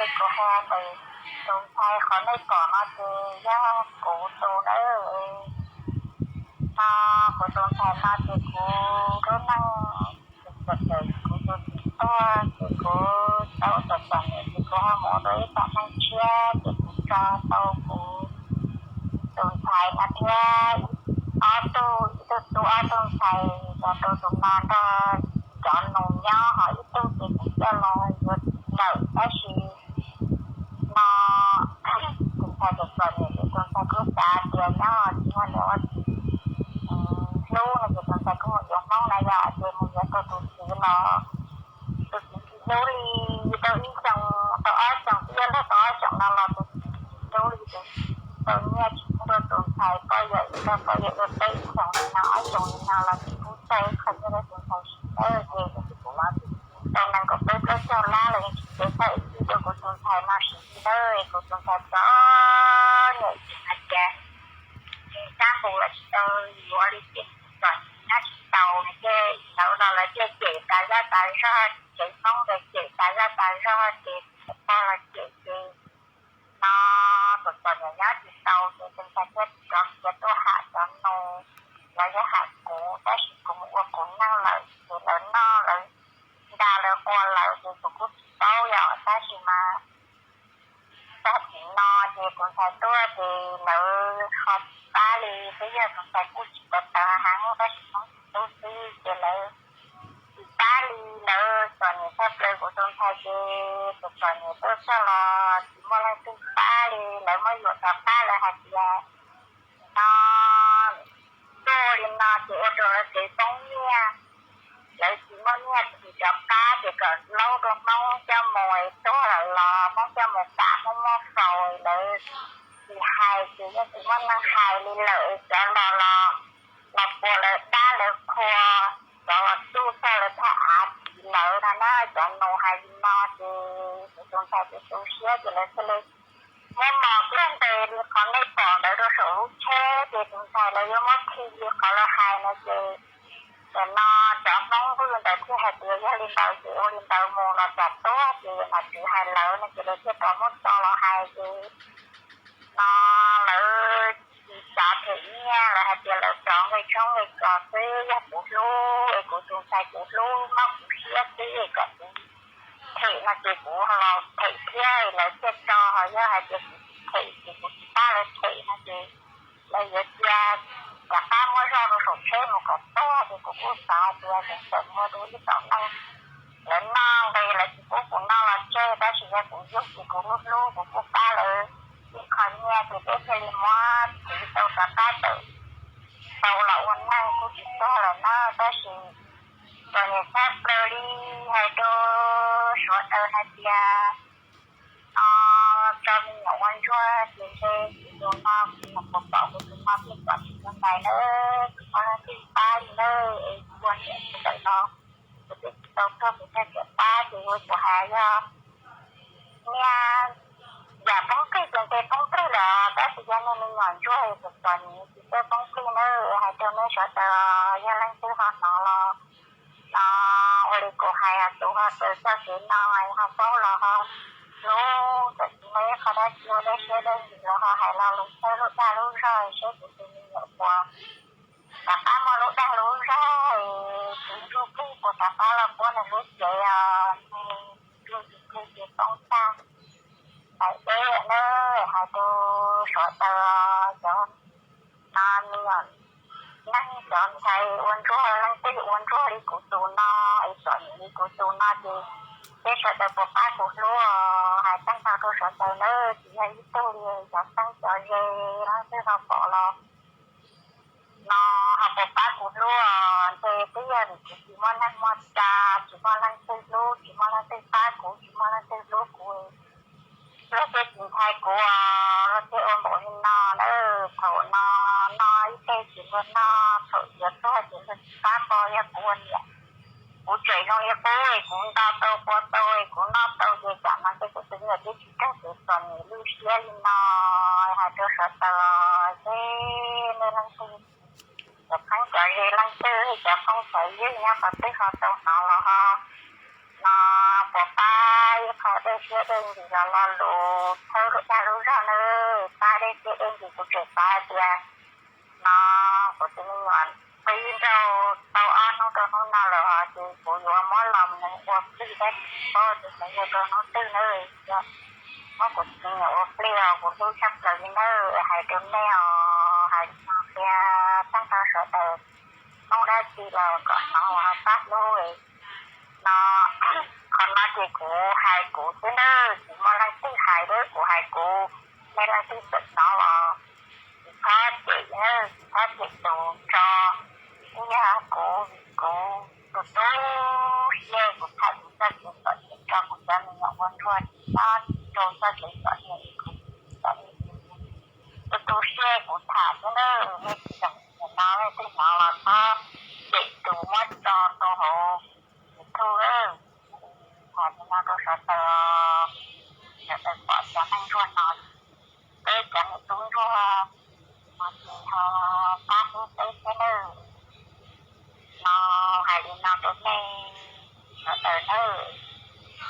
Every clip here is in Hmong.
Kuv hais tias tus ntxhais qhov nej pom no ces yog kuv tus nawb. No kuv tus ntxhais no ces kuv lub neej txom txom nyem, kuv tus txiv tuag ces kuv tau txom txom nyem ces kuv ho mus ua dua ib tom neej tshiab ces kuv tso tau kuv tus ntxhais no thiab ob tug, ib tug tub ob tug ntxhais los rau tus no nrog cov nus nyob, ho ib tug ces kuv coj los yuav lawm. Tab sis no tus ntxhais txom txom nyem ces tus ntxhais kuj xav tias nyob tsis muaj niam ua txiv hlub no ces tus ntxhais kuj mus yuav hmoob na, yog tias mus yuav tau tus txiv los tus txiv tsis hlub li, tau ib xyoos tau ob xyoos, twb yog tau ob xyoos no los tus txiv tsis hlub li ces tau nyiaj tsis pub rau tus ntxhais, poj yawm, tau poj yawm ua peb xyoos li no ob xyoos li no los tsis pub txog ib qho nyiaj rau tus ntxhais siv nawb. Ces tau nees nkaum peb plaub caug lab los yeej tsis txaus txhaj ib txhij rau kuv tus ntxhais no siv li nawb. Kuv tus ntxhais txom nyem ces hais tias tsis sab nqus los tsis tau yuav li ces txom nyem nyob tsis tau no ces lawv los lawv thiaj cem tas zaj tas zog, tsev Hmoob los cem tas zaj tas zog ces pog los cem ces no txom txom nyem nyob tsis tau ces tus ntxhais thiaj rov khiav tuaj ham cov nus, los yog ham kuv, tab sis kuv mus ua kuv neej lawm ces lawv noj lawv nta lawv qua lawm ces kuv kuj tsis paub yom, tab sis mas tag kis no ces tus ntxhais tuaj ces lawv ho tsis pab li, twb yog tus ntxhais kuj tsis tau tawv heev tab sis Hmoob tsis hlub xwb ces lawv tsis pab li. Lawv txom nyem tshaj plaws kuv tus ntxhais ces tus txom nyem tuaj txog los tsis muaj leej twg pab li, lawv muab yuam rov qab, lawv hais tias no tuaj li no ces ua rau lawv tsev poob nyiaj, lawv tsis muaj nyiaj tsis rov qab ces kom laub rau Hmoob coj mus tuag lawm los Hmoob coj mus pam Hmoob muab faus, lawv tsis hais ces yeej tsis muaj neeg hais li lawm. Cov los los los puas lawv dab lawv qhua, cov los tsuj txog lawv thaj av tiv lawv no na. Cov nus hais li no ces kuv tus ntxhais ces tu siab ces lawv thiaj li muab mos kiag ntes li qhov nej pom ntawd rau saum lub tsheb ces tus ntxhais lawv yuav muab khi li qhov lawv hais no ces, ces no cov Hmoob Vwj ntawd thiaj hais tias yog li ntawd ces ua li ntawd mus los tsam tuag ces nom tswv hais lawv no ces lawv thiaj rov muab tso los hais ces no lawv tsis xav them nyiaj, lawv hais tias lawv rov nqe tshoob nqe kos xwb, yog kuv hlub es kuv tus ntxhais kuv hlub mob kuv siab xwb es kom kuv them no ces kuv los them thiab lawv thiaj tso, ho yog hais tias kuv tsis them ces kuv tsis pab lawv them no ces lawv yuav cia rov qab muab zoj rau saum tsheb mus kom tuag ces kuv kuj xav hais tias kuv tseem muaj dua ib tom neej, lawv noj nqe lawv tsis pub kuv noj los tseg, tab sis yog kuv yug ces kuv hlub hlub kuv kuj pab lawv ib qho nyiaj ces peb thiaj li muab txiv tau rov qab tawm tau los ua neej kuj tsis tuag lawm na. Tab sis txom nyem tshaj plaws li, hais rau sawv daws hais tias tso me nyuam ua ntsuag ces ntshe kuv tus no kuv nyuam qhuav pom kuv tus no thiaj pom tsis tau ntais nawb, tsis muaj leej twg pab li nawb. Es kuv ua niam ntawm no kuv twb tsis tau tuag kuv thiaj txiav pab ces ua kuv hais yog niaj yam poob qij ces ntshe poob qij lawm, tab sis yog niag me nyuam ntsuag es kuv txom nyem tsis txawj poob qij nawb. Hais rau nej sawv daws yog leej twg ho hnov los no ua li kuv hais, tus ho raws txoj kev no ho paub los ho hlub, txawm tsis muaj ib qho dab tsi ua dab siab dab ntsws los ho hais lo lus txhawb lub dag lub zog seb kuv tus me nyuam puas rov qab muaj lub dag lub zog, tus ntsuj plig puas rov qab los puab nws lub cev os, tus ntsuj plig ces poob tag. Hais deb nawb, hais rau sawv daws cov no me nyuam neeg cov ntxhais ua ntsuag leej twg ua ntsuag li kuv tus no es txom nyem li kuv tus no ces seb sawv daws puas pab kuv hlub os. Hais tag nrho rau sawv daws nawb, tsis yog ib tug li, cov txheeb cov ze leej twg ho pom los no ho puas pab kuv hlub os. Ntshe twb yog vim kuv tsis muaj neeg muaj tsa, tsis muaj leej twg hlub, tsis muaj leej twg pab kuv, tsis muaj leej twg hlub kuv. Luag thiaj tsis ntshai kuv os, luag thiaj ua npaum li no na. Thaum no no ib teg ces luag noj, thaum yuav tuag ces luag tsis pab kuv. Yog kuv ua niam, kuv tseem zoo li qub es kuv nto tau qua tau es kuv noj tau ces tsam no ces kuv tus me nyuam twb tsis raug kev txom nyem lwj siab li no. Hais rau sawv daws, seb nej leej twg, cov phooj cov ze leej twg, cov phooj cov ywg nyob qhov twg ho tau hnov los ho no puas pab ib qho dej Siab dej ntsws los lo lus txhawb lub dag lub zog nawb, pab dej siab dej ntsws. Kuv tseem xav hais tias no kuv tus me nyuam qi nrauj tau ob hnub rau hnub no lawm os, ces kuv yuav muab los mus ua plig dab tsi pob ces mus ua rau hnub twg nawb. Muab kuv tus me nyuam ua plig os, kuv hlub tshaj plaws li nawb. Hais rau nej os, hais no qhia tag nrho sawv daws, hnub dab tsi los kom hnov uas ho pab hlub no. Qhov no ces kuv hais kuv xwb nawb, tsis muaj leej twg hais li, kuv hais kuv, nej leej twg txawm hnov los tsis txhob cem nawb, tsis txhob cem tus tso. Twb yog kuv, kuv tus tu siab kuv tham kuv txoj kev txom nyem, tso kuv cov me nyuam ua ntsuag tsis txhob rau txoj kev txom nyem, kuv txom nyem. Tus tu siab kuv tham xwb nawb, nej tsis txhob, nim no nej twb hnov los txhob cem tus muab tso rau hauv YouTube. Tham li no rau sawv daws os, sawv daws pom cov neeg ntsuag no, peb cov niam tub ntsuag no ces ho pab hlub peb thiab nawb. No hais li no rau nej sawv daws nawb.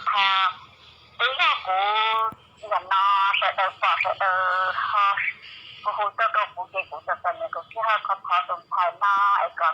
Tha, twb yog kuv nim no sawv daws pom sawv daws ho hu hu tuaj rau kuv ces kuv txom txom nyem kuv thiaj ho thov thov tus ntxhais no es kom